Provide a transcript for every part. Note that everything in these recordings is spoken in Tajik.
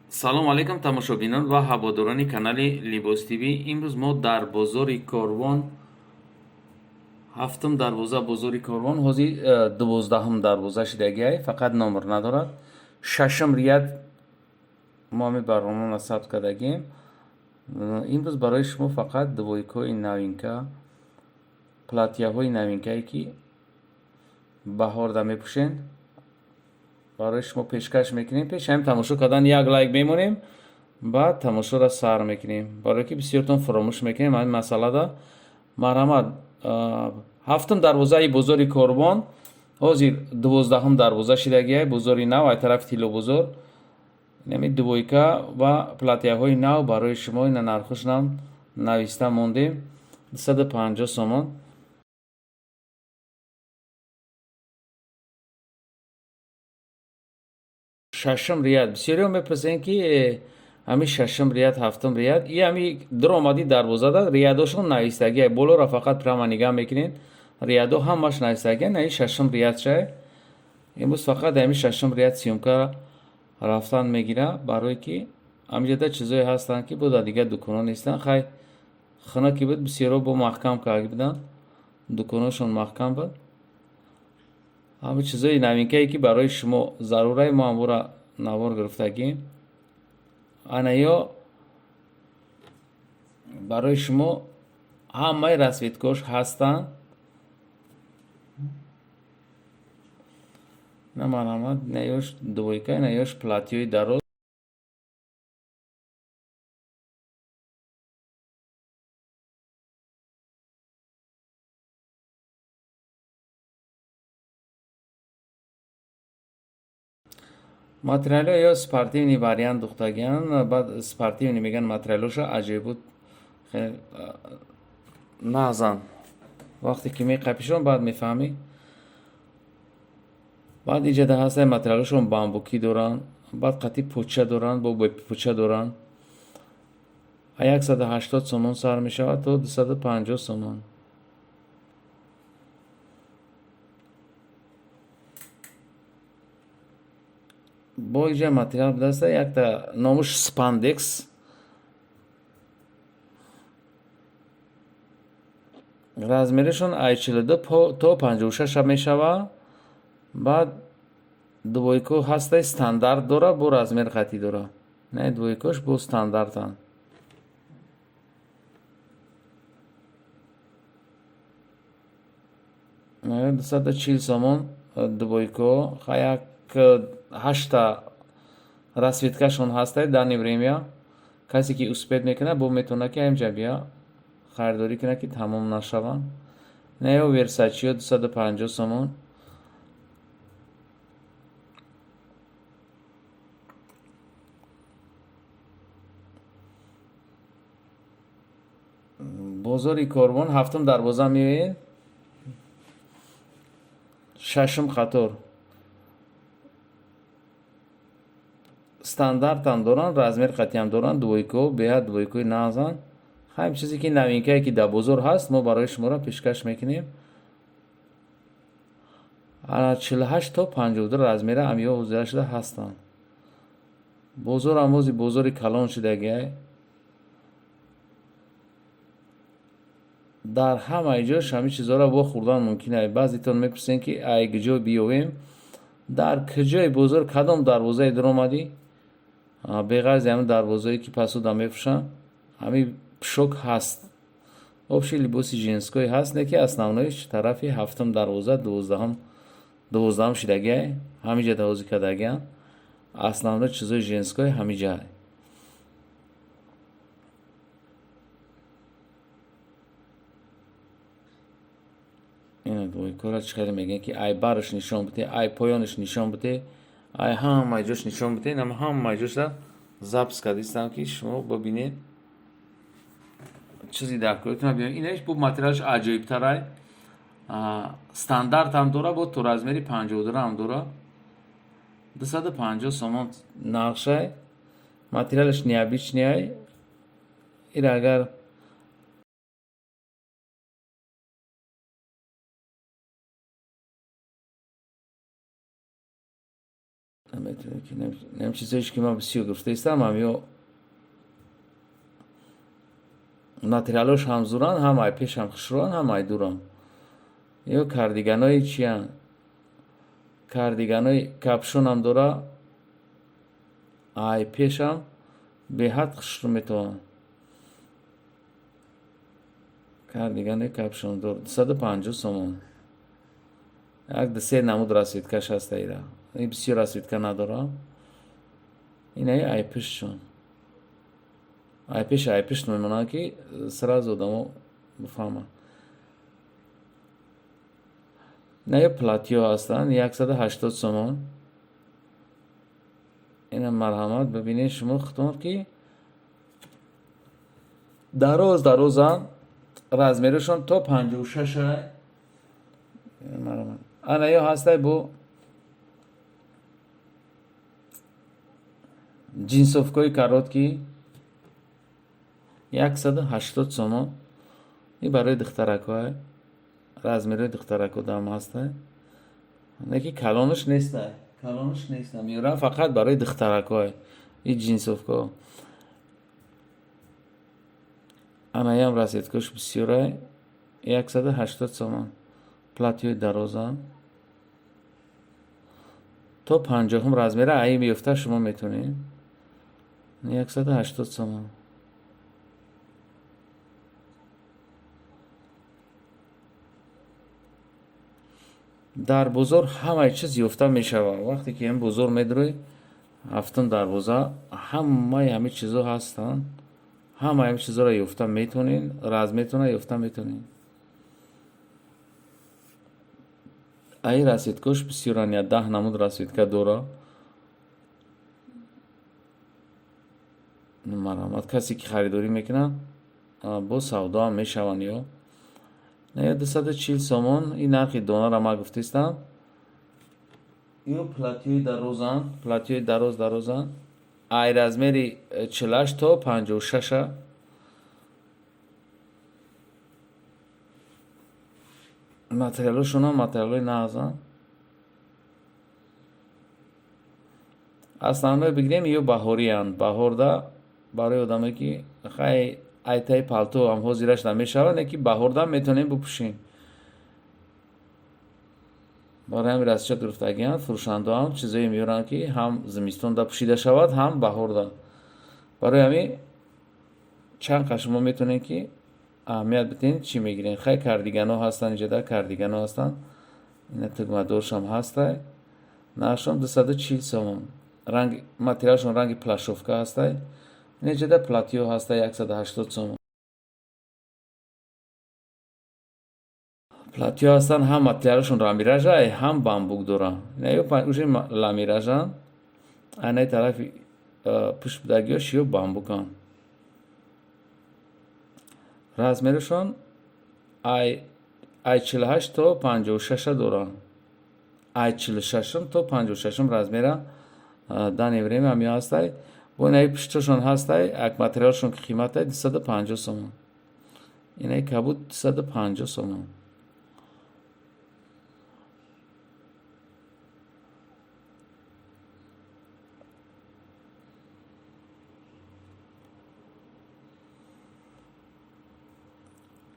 Салом алейкум, тамошобинон ва ҳаводорони канали Либос ТВ. Имрӯз мо дар бозори Корвон, ҳафтум дарвоза бозори Корвон, ҳозир 12-ум дарвоза шидагиай, фақат номер надорад. Шашум ряд мо ҳамин барномаро сабт кардагием. Имрӯз барои шумо фақат двойкаҳои новинка, платьяҳои новинкае ки баҳорда мепӯшен, барои шумо пешкаш мекунем. Пеш ҳамин тамошо кардан як лайк мемонем, баъд тамошоро сар мекунем, барое ки бисёртон фаромӯш мекунем ҳамин масъалада. Марҳамат, ҳафтум дарвозаи бозори Корвон, ҳозир 12-ум дарвоза шидагиай, бозори нав, ай тарафи Тиллобозор. Инами двойка ва платьяҳои нав барои шумо, ина нархошонам нависта мондем, 250 сомон. Шашум ряд. Бисёриҳо мепурсанд, ки ҳамин шашум ряд, ҳафтум ряд, и ҳами дуромади дарвозада рядошон навистагиай, болоро фақат прямо нигаҳ мекунед, рядо ҳамаш навистагиай. На, ин шашум ряд шай. Имрӯз фақат ҳамин шашум ряд съёмка рафтан мегира, барое ки ҳаминҷода чизое ҳастанд, ки бо дар дигар дуконҳо нестанд. Хай, хона ки буд, бисёриҳо бо маҳкам карда буданд, дуконҳошон маҳкам буд. Ҳамин чизои новинкае ки барои шумо зарурае, мо ҳамвора навор гирифтагем. Ана ё барои шумо ҳамаи расцветкош ҳастанд. На, марҳамат, на ёш двойка, на ёш платьёи дароз. Материалҳо ё спортивный вариант духтагиан, баъд спортивный мегӯянд, материалҳоша аҷоиб буд, нағзан. Вақте ки меқапишон, баъд мефаҳмӣ. Баъд иҷода ҳастанд, материалҳошон бамбукӣ доранд, баъд қатъи пуча доранд, бо пуча доранд. 180 сомон сар мешавад то 250 сомон. Бо иҷа материал будаста, якта номуш спандекс. Размерашон ай 42 то 56 мешавад. Баъд двойко ҳастай, стандарт дора, бо размер қатъӣ дора. Не, двойкош бо стандартанд. 240 сомон двойко, як ҳашта расцветкашон ҳастай данный время. Касе ки успеть мекунад, бо метавонад ки ҳаминҷа бия харидорӣ кунад, ки тамом нашаванд. Не, ё Версачиё 250 сомон. Бозори Корвон, ҳафтум дарвоза меоед, шашум қатор. Стандартам доранд, размер қатъиам доранд, двойко, беҳад двойкои нағзанд. Ҳамин чизе ки новинкае ки дар бозор ҳаст, мо барои шуморо пешкаш мекунем. Ана 48 то 52 размера амиё ҳозира шуда ҳастанд. Бозор ҳам ҳозир бозори калон шудагиай. Дар ҳамаи ҷош ҳамин чизҳоро вохӯрдан мумкин ай. Баъзетон мепурсен, ки ай куҷо биёвем, дар куҷои бозор, кадом дарвозае дуромадӣ, беғарзи ҳамин дарвозае ки пасуда мефурӯшанд, ҳамин пӯшок ҳаст. Общий либоси женской ҳаст, не ки основноиш тарафи ҳафтум дарвоза, 12-ум шидагиай, ҳаминҷа ҳозир кардагианд. Основной чизои женской ҳаминҷа. Ина двойкора чӣ хеле мегӯянд, ки ай бараш нишон бите, ай поёнаш нишон бите, ай ҳамаи ҷош нишон бите. Инам ҳамаи ҷоша запись кардистам, ки шумо бибинед, чизи дар коритон бибинед. Инаш бо материалаш аҷоибтарай, стандартам дора, бо то размери 52 ҳам дора. 250 сомон нархшай, материалаш необычный. Ира агар Наметавонед ки нем чизоеш ки ман бисёр гирифтаистам, ҳамё материалош ҳам зуранд, ҳам ай пешам хушрӯанд, ҳам ай дуранд. Ё кардиганои чиянд? Кардиганои капшонам дора, ай пешам беҳад хушрӯ метавонанд. Кардиганои капшондор 250 сомон. Як ду се намуд расветкаш ҳаста ира. Ин бисёр расветка надора. Инаи ай пуштшон. Ай пеш ай пушт мемонанд ки сразу одамо бифаҳманд. Инаё платьё ҳастанд 180 сомон. Ина марҳамат бибинед шумо худтон ки дароз дарозанд, размерашон то 56 ай. Марҳамат. Анаё ҳастай бо ҷинсовкаи короткий 180 сомон. Ин барои духтаракҳое, размерои духтаракҳо дам ҳастай. Неки калонаш нестай, калонаш неста. Меёрам фақат барои духтаракҳое ин ҷинсовкаҳо. Анаям расеткош бисёрай 180 сомон. Платьёи дарозанд. То 50 размера ай меёфта шумо метавонед. 180 сомон. Дар бозор ҳамаи чиз ёфта мешавад. Вақте ки ин бозор медурӣ, ҳафтум дарвоза, ҳамаи ҳамин чизо ҳастанд. Ҳамаи ҳамин чизоро ёфта метавонед, разметона ёфта метавонед. Ай расветкош бисёранд, я 10 намуд расветка дора. Марҳамат, касе ки харидорӣ мекунад, бо савдо ҳам мешаванд ё. Не, 240 сомон, ин нархи донара ман гуфтистам. Ё платьёи дарозанд, платьёи дароз дарозанд. Ай размери 48 то 56. Материалошонам материалои нағзанд. Основное бигирем ё баҳориянд. Баҳорда барои одаме ки хай айтаи палто ҳам ҳозираш намешавад, не ки баҳорда метавонем бипӯшем. Барои ҳамин расчет гирифтагианд, фурӯшандаҳо ҳам чизое меёранд ки ҳам зимистонда пӯшида шавад, ҳам баҳорда. Барои ҳамин чанд қа шумо метавонед ки аҳамият бидиҳед чӣ мегиред. Хай кардиганҳо ҳастанд, инҷода кардиганҳо ҳастанд. Ина тугмадоршам ҳастай. Нархшон 240 сомон. Ранг материалшон ранги плашовка ҳастай. Инҷода платьё ҳастай 180 сомон. Платьё ҳастанд, ҳам материалшон ламиражай, ҳам бамбук доранд. Ина ё уже ламиражанд. Айнаи тарафи пушт будагиёш ё бамбуканд. Размерашон ай 48 то 56 доранд. Ай 46 то 56 размера дани время ҳам ҳастай. Бо инаи пуштошон ҳастай, як материалшон ки қиматай 250 сомон. Инаи кабуд 250 сомон.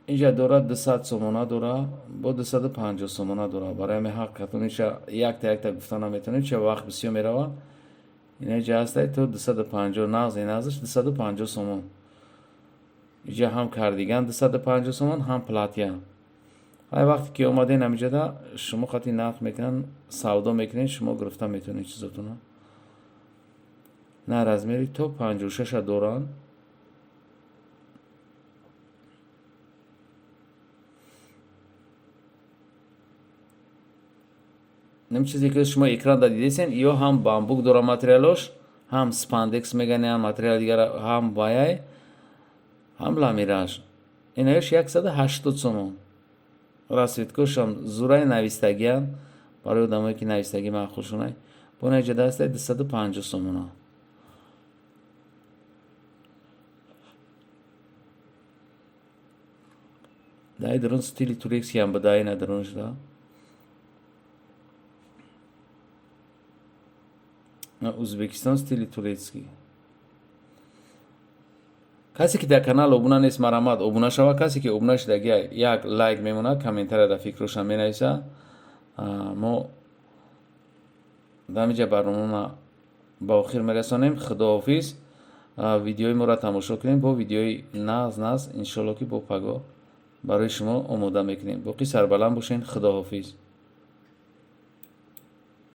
Инҷа дорад 200 сомона дора, бо 250 сомона дора. Барои ҳамин ҳақ катониша якта якта гуфта наметавонем, ча вақт бисёр меравад. Инаҷа ҳастай то 250, нағзи нағзиш 250 сомон. Инҷа ҳам кардиган 250 сомон, ҳам платья. Ай вақте ки омаден ҳаминҷода шумо қати нарх мекунанд, савдо мекунед, шумо гирифта метавонед чизотонро. На размери то 56 доранд. Нем чизе ки шумо экран да дидесен, ё ҳам бамбук дора материалош, ҳам спандекс меган, ҳам материал дигар, ҳам баяй, ҳам ламираж. Инаёш 180 сомон. Расветкошам зураи навистагиян, барои одамое ки навистагӣ маъқулшонай. Бо инаҷа дастай 250 сомона. Дай дарун стили турекскиам бадай на дарун шуда. Узбекистон, стили турецкий. Касе ки дар канал обуна нест, марҳамат, обуна шава. Касе ки обуна шудагия, як лайк мемонад, комментария дар фикрошам менависа. Мо дар ҳаминҷа барномаро ба охир мерасонем. Худоҳофиз. Видеои моро тамошо кунем, бо видеои нағз нағз, иншолло, ки бо паго барои шумо омода мекунем. Боқӣ сарбаланд бошед. Худоҳофиз.